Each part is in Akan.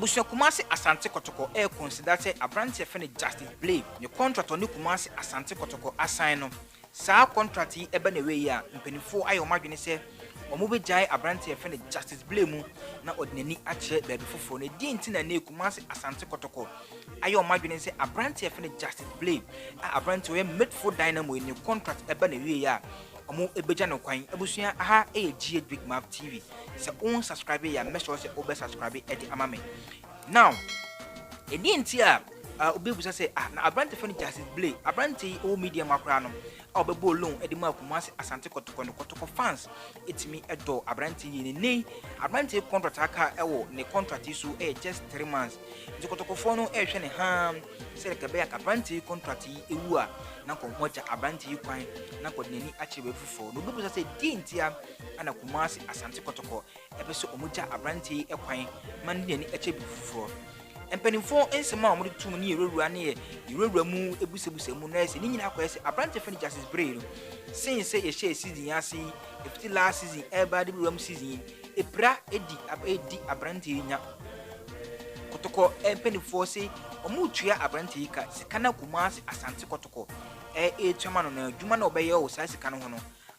Abusua, Kumase Asante Kɔtɔkɔ ɛyɛ consider sɛ aberanteɛ fɛ no Justice Blay ne contract ɔne Kumase Asante Kɔtɔkɔ asan no, saa contract yi ɛbɛ na ɛwɛ yi a, mpanimfoɔ ayɛ wɔn adwene sɛ wɔn bɛgyae aberanteɛ fɛ no Justice Blay mu na ɔde n'ani akyerɛ baabi foforɔ. Na ɛdi nti na ne Kumase Asante Kɔtɔkɔ ayɛ wɔn adwene sɛ aberanteɛ fɛ no Justice Blay a aberanteɛ ɔyɛ midfield dynamo yi ne contract ɛbɛ na ɛwɛ yi a, wɔn bɛgya no kwan. Abusua, aha ɛyɛ GH Big Mouth TV. Sɛ wɔn subscribe yɛ a, mɛsrɛ sɛ wobɛ subscribe ɛde ama me. Now, ɛdi nti a obi bisa sɛ, ah, na aberante fɛ no Justice Blay, aberante yi ɛwɔ Medeama koraa no a ɔbɛbɔ loan ɛde mu Kumase Asante Kɔtɔkɔ no, Kɔtɔkɔ fans ɛtumi ɛdɔ aberante yi. Ne nei aberante yi contract aka ɛwɔ ne contract yi so ɛyɛ just 3 months, nti Kɔtɔkɔfoɔ no ɛrehwɛ ne haa sɛ kɛbɛyɛ a aberante yi contract yi ewu a, na nkɔmɔ agya aberante yi kwan na nkɔde n'ani akyerɛ baabi foforɔ. Na obi bisa sɛ di ntia ɛna Kumase Asante Kɔtɔkɔ ɛpɛ sɛ ɔmo gya aberante yi kwan ma ne n'ani akyerɛ baabi foforɔ. Mpanimfoɔ nsɛm a wɔde tum ne yɛwurawura ne yɛ yɛwurawura mu ebusabusa mu na ɛsɛ ne nyinaa akɔyɛ sɛ aberante fɛ no Justice Blay no sen sɛ yɛhyɛ season yi ase yi, efiti last season ɛreba de wura mu season yi, epira edi aberante yi nya. Kɔtɔkɔ mpanimfoɔ se wɔn retua aberante yi ka. Sika na Kumase Asante Kɔtɔkɔ ɛretua ma no na adwuma na ɔbɛyɛ wɔ saa sika no ho no,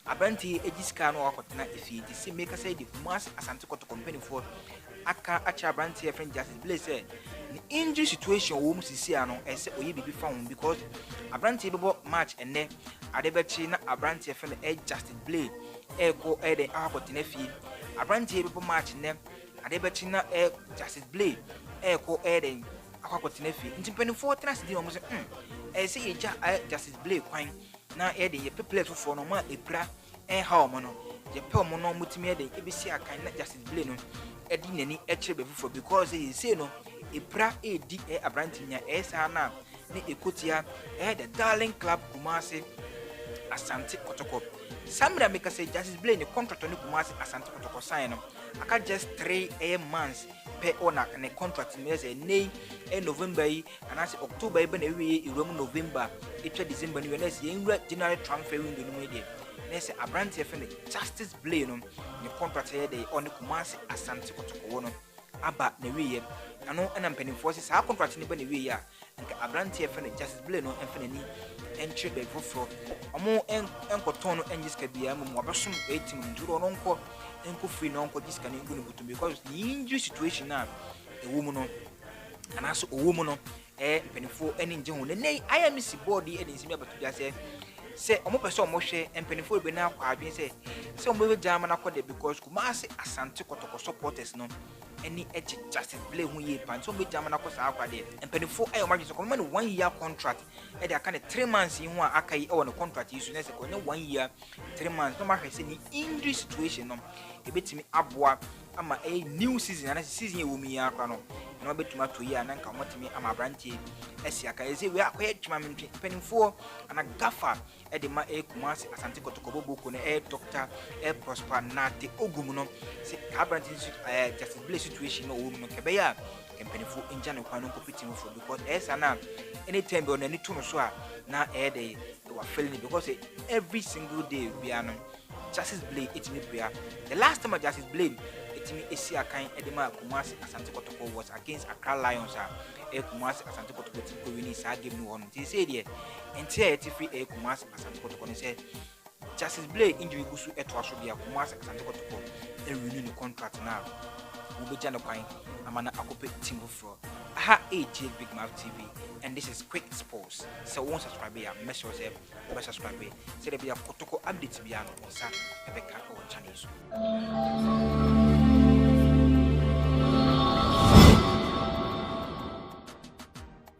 aberante yi agye sika no wakɔtena efie. Nti sɛ mmeka sɛ de Kumase Asante Kɔtɔkɔ mpanimfoɔ aka akyerɛ aberante yɛ friend Justice Blay sɛ ne injury situation wɔ mu sisi ano, ɛsɛ ɔyɛ biribi fa ho because aberante yi bɛbɔ match ɛnɛ, ade bɛkye na aberante yɛ fɛ no ɛyɛ Justice Blay ɛrekɔ ɛyɛ dɛ akɔtena fie. Aberante yi bɛbɔ match nnɛ, ade bɛkye na ɛyɛ Justice Blay ɛrekɔ ɛyɛ dɛ akɔtena fie. Nti mpanimfoɔ tena ase di na wɔn sɛ ɛyɛ sɛ yɛgya ɛyɛ Justice Blay kwan na yɛde yɛpɛ players foforɔ no, ɔmo a epira ɛnha wɔn no, yɛpɛ wɔn no, wɔn tumi yɛ de ebesi akan na Justice Blay no ɛde n'ani ɛkyerɛ baabi foforɔ because yɛsei no epira edi ɛyɛ aberante nya. Ɛyɛ saa na ne ekotia ɛyɛ the darling club Kumase Asante Kɔtɔkɔ. Saa mmerɛ a meka sɛ Justice Blay ne contract ne Kumase Asante Kɔtɔkɔ sign no aka just 3 ɛyɛ months pɛ wɔ na ne contract no yɛ sɛ ɛnɛ yi, ɛyɛ November yi anaasɛ October yi bɛ na ɛwie ewura mu November, etwa December no wie na ɛsɛ yɛn wura January transfer window no mu deɛ, na ɛsɛ aberanteɛ fɛ no Justice Blay no ne contract yɛ de ɔne Kumase Asante Kɔtɔkɔ no aba na wieɛ. Ɛno ɛna mpanimfoɔ sɛ saa contract no bɛ na wieɛ a, nka aberanteɛ fɛ no Justice Blay no ɛmfa n'ani ɛnkyerɛ baabi foforɔ. Ɔmo ɛnkɔtɔn no ɛngye sika biara, mmom wabɛsom ɛyɛ team no, nti ɔno nkɔ free na ɔnkɔ gye sika no ngu ne bɔtɔm because ne injury situation a ɛwɔ mu no anaasɛ ɔwɔ mu no, ɛyɛ mpanimfoɔ ani ngye ho. Na nne IMC board yi ɛde nsɛm abɛto dwa sɛ ɔmo pɛ sɛ ɔmo hwɛ mpanimfoɔ bebree no akɔ adwene sɛ ɔmo bɛgya ama no akɔ de because Kumase Asante Kɔtɔkɔ supporters no ani gye Justice Blay ho yie pa, nti ɔmo bɛgya ama no akɔ saa akɔ adeɛ. Mpanimfoɔ ayɛ ɔmo adwene sɛ kɔmɔma no one year contract ɛde aka ne 3 months yi ho a aka yi ɛwɔ ne contract yi so, na sɛ kɔnyɛ one year 3 months na ɔmo ahwɛ sɛ ne injury situation no ebɛtumi aboa ama ɛyɛ new season anaasɛ season yɛ wɔ mu yi akora no na wɔbɛtumi ato yi a, na nka wɔtumi ama aberanteɛ asi aka. Ɛsɛ wei akɔyɛ twema mentwe mpanimfoɔ ana gafa ɛde ma ɛyɛ Kumase Asante Kɔtɔkɔ bɔbɔko no, ɛyɛ Doctor ɛyɛ Prosper Nate Ogum no sɛ ka aberante nso Justice Blay situation no ɔwɔ mu no, kɛbɛyɛ a mpanimfoɔ ngya ne kwan no nkɔpɛ team foforɔ because ɛyɛ saa na anytime bi ɔno ani to no so a, na ɛyɛ de wafɛle no because every single day biara no Justice Blay etumi pira. The last time a Justice Blay etumi esi akan ɛde ma Kumasi Asante Kɔtɔkɔ was against Accra Lions a ɛyɛ Kumasi Asante Kɔtɔkɔ team kɔ winning saa game no wɔ hɔ no. Nti sɛ deɛ nti a yɛte firi ɛyɛ Kumasi Asante Kɔtɔkɔ no sɛ Justice Blay injury gu so ɛtoa so deɛ, Kumasi Asante Kɔtɔkɔ ɛrenew ne contract na wɔbɛgya ne kwan ama no akɔpɛ team foforɔ. Aha ɛyɛ GH Big Mouth TV and this is Quick Sports. Sɛ wɔn subscribe yɛ a, mmɛsrɛ sɛ wɔbɛ subscribe sɛdeɛ bɛyɛ Kɔtɔkɔ update biara no wɔn nsa ɛbɛka ɛwɔ channel yi so.